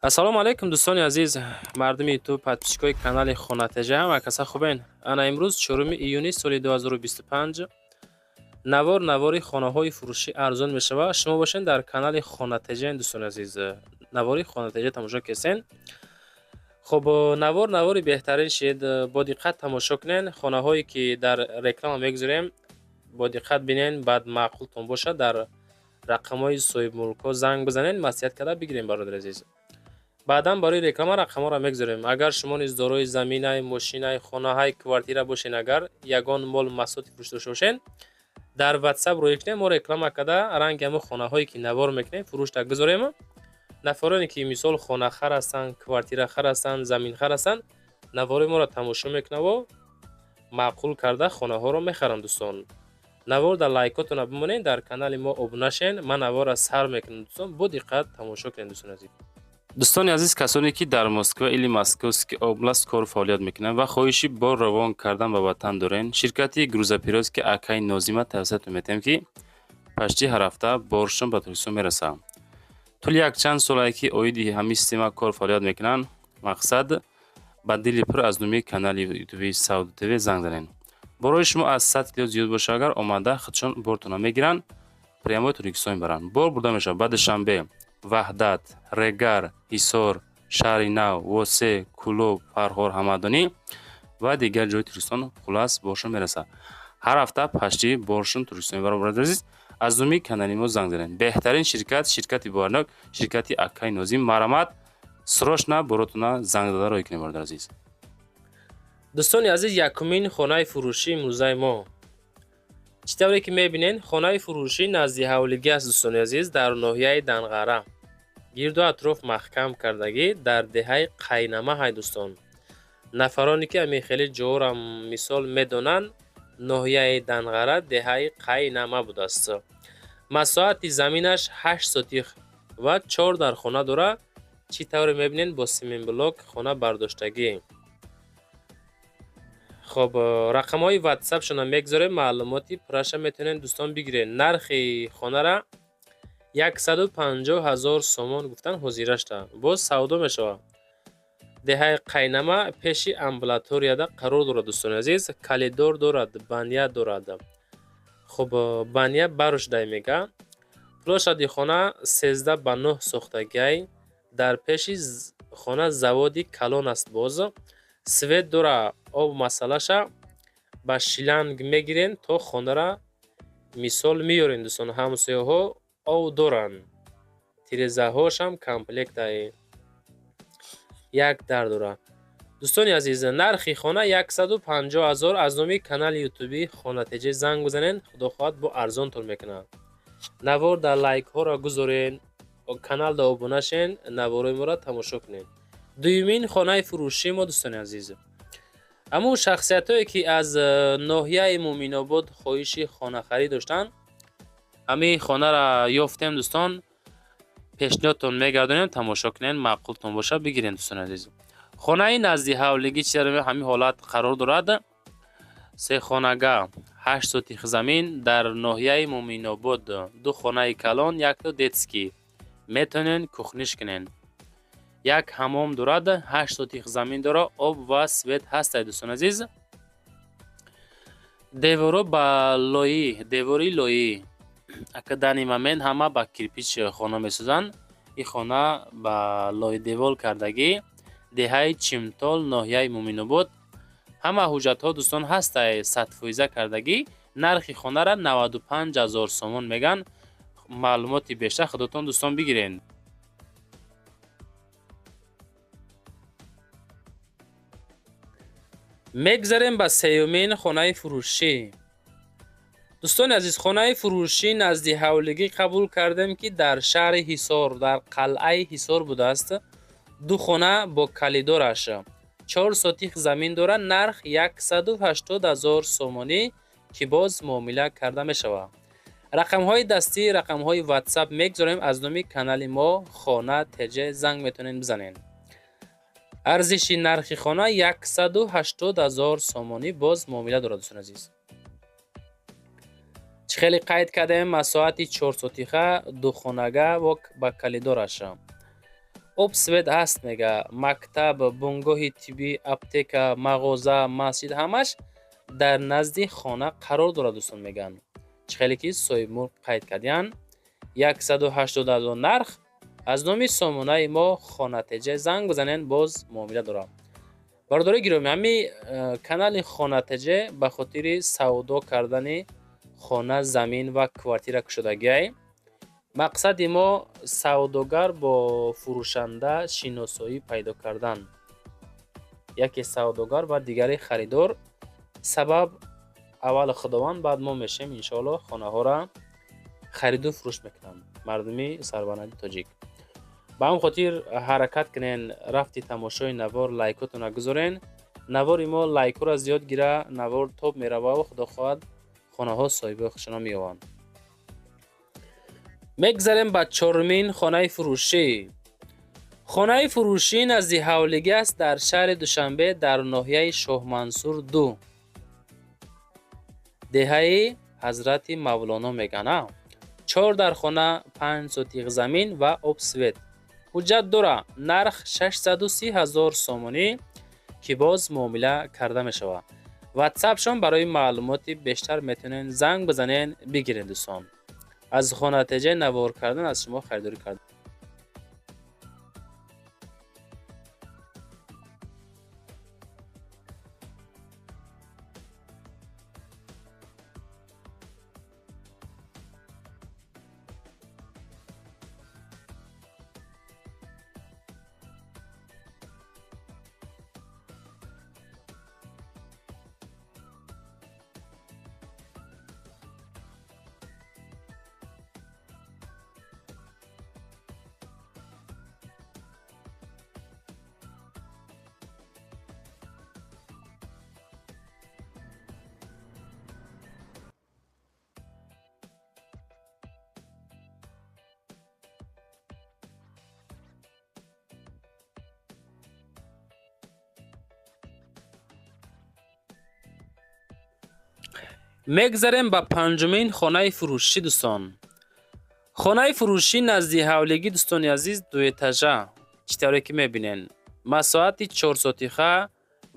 Ассалому алайкум, дӯстони азиз, мардуми Ютуб, подписчикои канали Хона ТЖ, ҳама каса хубен? Ана имрӯз 4 июни соли 2025 навор навори хонаҳои фурӯшӣ арзон мешавад. Шумо бошен дар канали Хона ТЖ, дӯстони азиз, навори Хона ТЖ тамошо кесен. Хуб, навор навори беҳтарин шид, бо диққат тамошо кунен. Хонаҳое ки дар реклама мегузорем, бо диққат бинен, баъд маъқултон бошад, дар рақамҳои соҳибмулкҳо занг бизанен, маслиҳат карда бигирем, бародари азиз. Баъдан барои реклама рақамҳоро мегузорем. Агар шумо низ дорои заминай, мошинай, хонаҳай, квартира бошен, агар ягон мол маҳсулоти фурӯш дошта бошен, дар WhatsApp рӯй кунем, мо реклама карда ранги ҳамон хонаҳое ки навор мекунем, фурӯшта гузорем. Нафароне ки мисол хонахар ҳастанд, квартирахар ҳастанд, заминхар ҳастанд, навори моро тамошо мекунаву маъқул карда хонаҳоро мехаранд, дӯстон. Навор дар лайкотона бимонед, дар канали мо обуна шен. Ман наворро сар мекунам, дӯстон, бо диққат тамошо кунед, дӯстони азиз. Дӯстони азиз, касоне ки дар Москва или Московский область кору фаъолият мекунанд ва хоҳиши бор равон кардан ба ватан дорен, ширкати грузоперевозки акаи Нозима тавсиятон метиҳем, ки почти ҳар ҳафта боршон ба Тоҷикистон мерасад. Тӯли якчанд солае ки оиди ҳамин система кор фаъолият мекунанд, мақсад ба дили пур аз номи канали ютуби Савдо ТВ занг занед. Борои шумо аз 100 кило зиёд боша агар, омада худшон бортона мегиранд, прямой Тоҷикистон мебаранд. Бор бурда мешавад ба Душанбе, Ваҳдат, Регар, Ҳисор, Шаҳри Нав, Восе, Кӯлоб, Фархор, Ҳамадонӣ ва дигар ҷои Тоҷикистон. Хулас, боршон мерасад. Ҳар ҳафта почти боршон Тоҷикистон мебаранд, бародари азиз. Аз номи канали мо занг занед. Беҳтарин ширкат, ширкати боварнок, ширкати акаи Нозим. Марҳамат, срочно боротона занг зада рой кунед, бародари азиз. Дӯстони азиз, якумин хонаи фурӯшӣ имрӯзаи мо. Чӣ тавре ки мебинед, хонаи фурӯшӣ назди ҳавлигӣ аст, дӯстони азиз, дар ноҳияи Данғара. Гирду атроф маҳкам кардагӣ, дар деҳаи Қайнама ҳай, дӯстон. Нафароне ки ҳамин хеле ҷоҳоро мисол медонанд, ноҳияи Данғара, деҳаи Қайнама будааст. Масоҳати заминаш 8 сотих ва чор дар хона дорад. Чӣ тавре мебинед, бо семенблок хона бардоштагӣ. Хоб, рақамҳои ватсапшона мегузорем, маълумоти пурраша метавонед, дӯстон, бигиред. Нархи хонара 150 000 сомон гуфтан ҳозирашта, боз савдо мешавад. Деҳаи Қайнама, пеши амбулаторияда қарор дорад, дӯстони азиз. Коридор дорад, баня дорад. Хуб, баня барушдай мега. Площади хона 13 ба 9 сохтагиай. Дар пеши хона заводи калон аст боз. Свет дора, об масъалаша ба шланг мегирен, то хонара мисол меёрен, дӯстон. Ҳамсояҳо ов доранд. Тирезаҳошам комплектай. Як дар дорад. Дӯстони азиз, нархи хона 150 000. Аз номи канали ютубии Хона ТЖ занг бизанед, худо хоҳад, бо арзонтон мекунад. Навор дар лайкҳоро гузорен, каналда обуна шен, наворои моро тамошо кунед. Дуюмин хонаи фурӯшии мо, дӯстони азиз. Ҳамун шахсиятҳое ки аз ноҳияи Муъминобод хоҳиши хонахарӣ доштанд, ҳамин хонаро ёфтем, дӯстон, пешниҳодтон мегардонем, тамошо кунед, маъқултон бошад, бигиред, дӯстони азиз. Хонаи назди ҳавлигӣ чи ҳамин ҳолат қарор дорад. Сехонага, 8 сотих замин дар ноҳияи Муъминобод, ду хонаи калон, якто детский. Метавонед кухниш кунед. Як ҳаммом дорад, 8 сотих замин дорад, об ва свет ҳастад, дӯстони азиз. Деворо ба лоӣ, девори лоӣ. Ака данный момент ҳама ба кирпич хона месозанд. Ин хона ба лойдевол кардагӣ. Деҳаи Чимтол, ноҳияи Муъминобод. Ҳама ҳуҷҷатҳо, дӯстон, ҳастай, 100-фоиза кардагӣ. Нархи хонара 95 000 сомон мегӯянд. Маълумоти бештар худотон, дӯстон, бигиред. Мегзарем ба сеюмин хонаи фурӯшӣ. Дӯстони азиз, хонаи фурӯшӣ назди ҳавлигӣ қабул кардем, ки дар шаҳри Ҳисор, дар қалъаи Ҳисор будааст. Ду хона бо коридораш. 4 сотих замин дорад, нарх 180 000 сомонӣ, ки боз муомила карда мешавад. Рақамҳои дастӣ, рақамҳои WhatsApp мегузорем, аз номи канали мо Хона ТЖ занг метавонед бизанед. Арзиши нархи хона 180 000 сомонӣ, боз муомила дорад, дӯстони азиз. Чӣ хеле қайд кардем, масоҳати 4 сотиха, духонага ба коридораш. Об, свет ҳаст, мега. Мактаб, бунгоҳи тиббӣ, аптека, мағоза, масҷид ҳамаш дар назди хона қарор дорад, дӯстон, мегӯянд. Чӣ хеле ки соҳибмулк қайд кардиянд, 180 000 нарх. Аз номи сомонаи мо Хонатеҷа занг бизанен, боз муомила дорам. Бародарои гиромӣ, ҳами канали Хонатеҷа ба хотири савдо кардани хона, замин ва квартира кушодагиай. Мақсади мо савдогар бо фурӯшанда шиносоӣ пайдо кардан, яке савдогар ва дигаре харидор. Сабаб аввал Худованд, баъд мо мешем, иншоалло. Хонаҳоро хариду фурӯш мекунам мардуми сарбаланди тоҷик. Ба ҳамн хотир ҳаракат кунен, рафти тамошои навор лайкотона гузорен. Навори мо лайкҳоро зиёд гира, навор тоб мерававу, худо хоҳад, хонаҳо соҳиби худшона меёбанд. Мегзарем ба чорумин хонаи фурӯшӣ. Хонаи фурӯшӣ назди ҳавлигӣ аст дар шаҳри Душанбе, дар ноҳияи Шоҳмансур 2, деҳаи Ҳазрати Мавлоно мегӯянд. Чор дар хона, 5 сотиқ замин ва об, свет, ҳуҷҷат дора. Нарх 630 000 сомонӣ, ки боз муомила карда мешавад. Ватсапшон барои маълумоти бештар метавонед занг бизанен, бигиред, дӯстон. Аз Хонатеҷа навор кардан, аз шумо харидорӣ кардан. Мегзарем ба панҷумин хонаи фурӯшӣ, дӯстон. Хонаи фурӯшӣ назди ҳавлигӣ, дӯстони азиз, дуэтажа. Чӣ тавре ки мебинен, масоҳати чорсотиха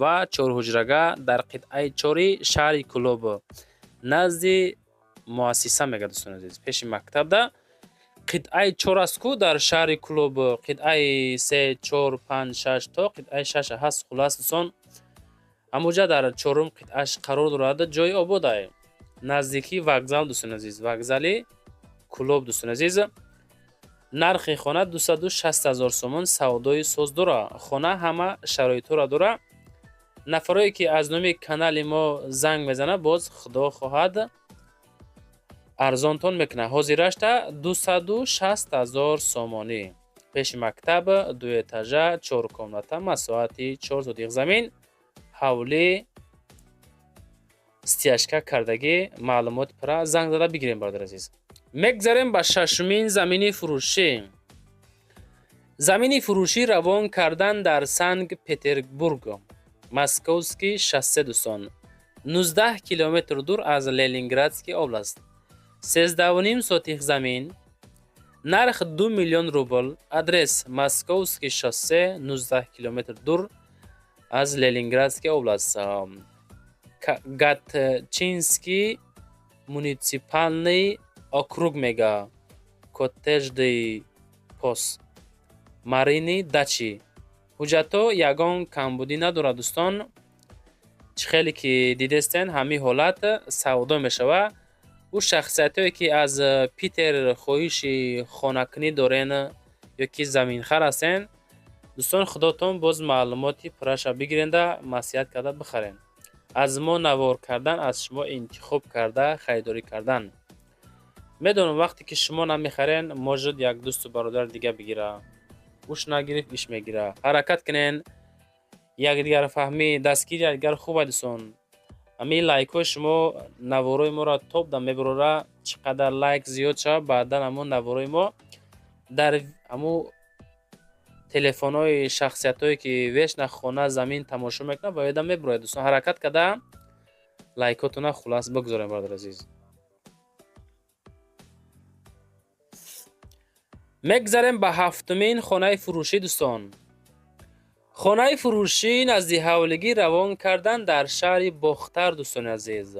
ва чорҳуҷрага дар қитъаи чори шаҳри Кӯлоб, назди муассиса мега, дӯстони азиз, пеши мактабда. Қитъаи чор аст ку дар шаҳри Кӯлоб, қитъаи се, чор, панҷ, шаш то қитъаи шаш ҳаст. Хулас, дӯстон, ҳамуҷа дар чорум қитъаш қарор дорад. Ҷои ободае, наздикии вокзал, дӯстони азиз, вокзали Кӯлоб, дӯстони азиз. Нархи хона 260 000 сомон, савдои соз дора. Хона ҳама шароитҳоро дора. Нафарое ки аз номи канали мо занг мезанад, боз, худо хоҳад, арзонтон мекунад. Ҳозирашта 260 000 сомонӣ, пеши мактаб, дуэтажа, чор комната, масоҳати 4 сотиқ замин, ҳавлӣ стяжка кардагӣ. Маълумоти пурра занг зада бигирем, бародари азиз. Мегзарем ба шашумин замини фурӯшӣ. Замини фурӯшӣ равон кардан дар Санкт Петербург, Московский шоссе, дӯстон, 19 километр дур аз Ленинградский область, 13,5 сотих замин, нарх 2 миллион рубл. Адрес: Московский шоссе, 19 километр дур аз Ленинградский область, Гатчинский муниципальный округ мега, коттеҷный пос Марьины Дачи. Ҳуҷҷатҳо ягон камбудӣ надорад, дӯстон. Чӣ хеле ки дидестен, ҳамин ҳолат савдо мешавад. Ӯ шахсиятҳое ки аз Питер хоҳиши хонакунӣ дорен ё ки заминхар ҳастен, дӯстон, худотон боз маълумоти пурраша бигиренда, маслиҳат карда бихарен. Аз мо навор кардан, аз шумо интихоб карда харидорӣ кардан. Медонам, вақте ки шумо намехарен, может, як дӯсту бародари дига бигира, уш нагирифт, иш мегира. Ҳаракат кунен, якдигарфаҳмӣ, дастгири якдигар хуб, дӯстон. Ҳамин лайкҳои шумо наворои моро топ да мебарора. Чӣ қадар лайк зиёд шавад, баъдан ҳамон наворои мо дар ҳамун телефонҳои шахсиятҳое ки вечно хона, замин тамошо мекунад, ба ёдам мебурояд. Дӯстон, ҳаракат карда лайкотона хулас бигузорем, бародари азиз. Мегзарем ба ҳафтумин хонаи фурӯшӣ, дӯстон. Хонаи фурӯшӣ назди ҳавлигӣ равон кардан дар шаҳри Бохтар, дӯстони азиз.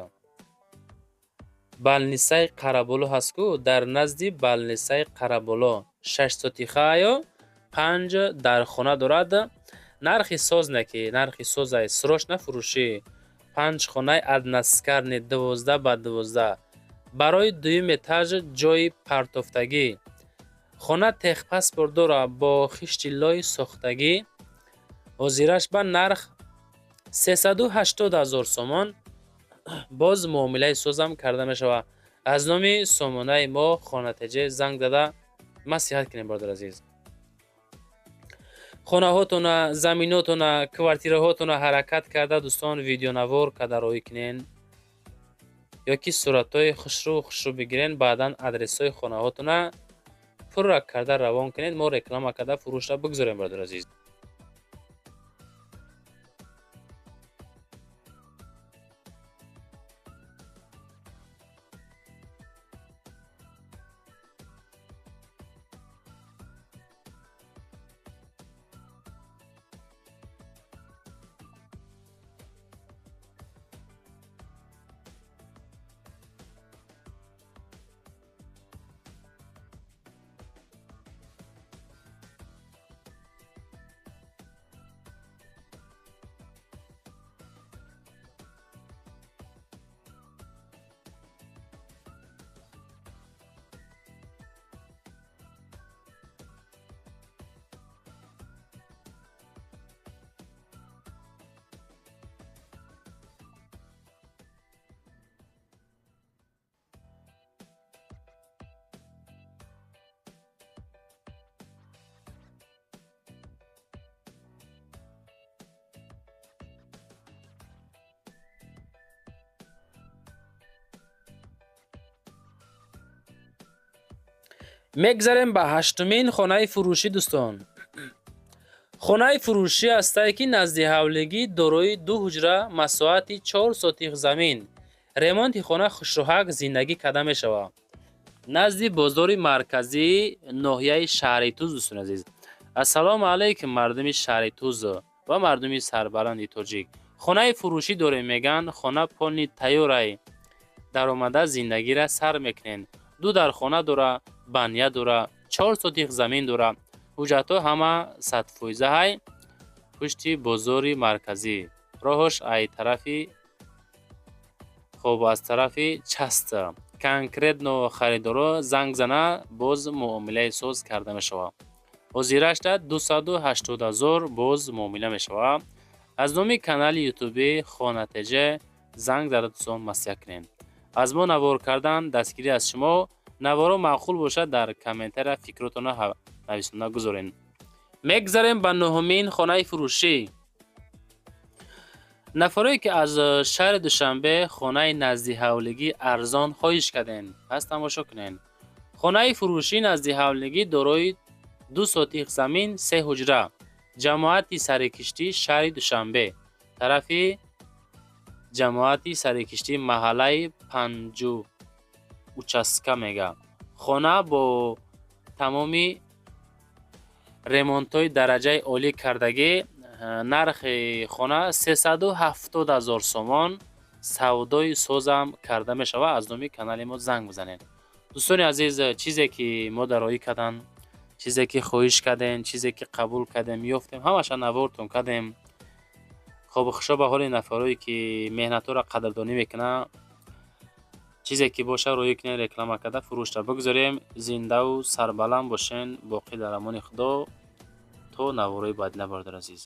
Балнисаи Қараболо ҳаст ку, дар назди балнисаи Қараболо 6 сотихаё 5 дархона дорад. Нархи соз неки, нархи созай, срочно фурӯшӣ. 5 хонаи односкатный 12 ба 12. Барои дуюм этаж ҷои партофтагӣ. Хона техпаспорт дорад бо хишти лои сохтагӣ. Ҳозираш ба нарх 380 000 сомон, боз муомилаи созам карда мешавад. Аз номи сомонаи мо Хонатеҷе занг зада маслиҳат кунем, бародар азиз. Хонаҳотона, заминотона, квартираҳотона ҳаракат карда, дӯстон, видеонавор карда роҳӣ кунен ё ки суратҳои хушрӯ хушрӯ бигирен, баъдан адресҳои хонаҳотона пурра карда равон кунед, мо реклама карда фурӯшра бигзорем, бародар азиз. Мегзарем ба ҳаштумин хонаи фурӯшӣ, дӯстон. Хонаи фурӯшӣ ҳастае, ки назди ҳавлигӣ дорои 2 ҳуҷра, масоҳати 4 сотих замин. Ремонти хона хушрӯҳак зиндагӣ карда мешавад. Назди бозори марказии ноҳияи шаҳри Туз, дӯстони азиз. Ассалому алайкум, мардуми шаҳри Туз ва мардуми сарбаланди тоҷик. Хонаи фурӯшӣ дорем, мегӯянд, хона полни тайёрай. Даромада зиндагира сар мекунен. 2 дархона дора, баня дора, 4 сотих замин дора. Ҳуҷҷатҳо ҳама 100% ҳай. Пушти бозори марказӣ. Роҳаш ай тарафи хоб аз тарафи част. Конкретно харидоро занг зана, боз муомилаи соз карда мешавад. Ҳозирашда 280 000 боз муомила мешавад. Аз номи канали ютуби Хонатеҷе занг зада дӯстон маслиҳат кунем. Аз мо навор кардан дастгирӣ аз шумо. Наворо маъқул бошад, дар комментария фикротонро нависонда гузорен. Мегзарем ба нуҳумин хонаи фурӯшӣ. Нафарое ки аз шаҳри Душанбе хонаи назди ҳавлигӣ арзон хоҳиш кардем, пас тамошо кунед. Хонаи фурӯшӣ назди ҳавлигӣ дорои 2 сотих замин, 3 ҳуҷра. Ҷамоати Сарикиштӣ, шаҳри Душанбе. Тарафи ҷамоати Сарикиштӣ, маҳаллаи 5 участка мега. Хона бо тамоми ремонтҳои дараҷаи олӣ кардагӣ. Нархи хона 370 000 сомон, савдои созам карда мешавад. Аз номи канали мо занг бизанед. Дӯстони азиз, чизе ки мо дароӣ кардан, чизе ки хоҳиш кардем, чизе ки қабул кардем, ёфтем, ҳамаша навортон кардем. Хоб, хушо ба ҳоли нафарое ки меҳнатҳоро қадрдонӣ мекунанд. Чизе ки боша рӯӣ кунем, реклама карда фурӯшра бигзорем. Зиндаву сарбаланд бошен, боқӣ дар амони Худо. То наворои баъдина, бародар азиз.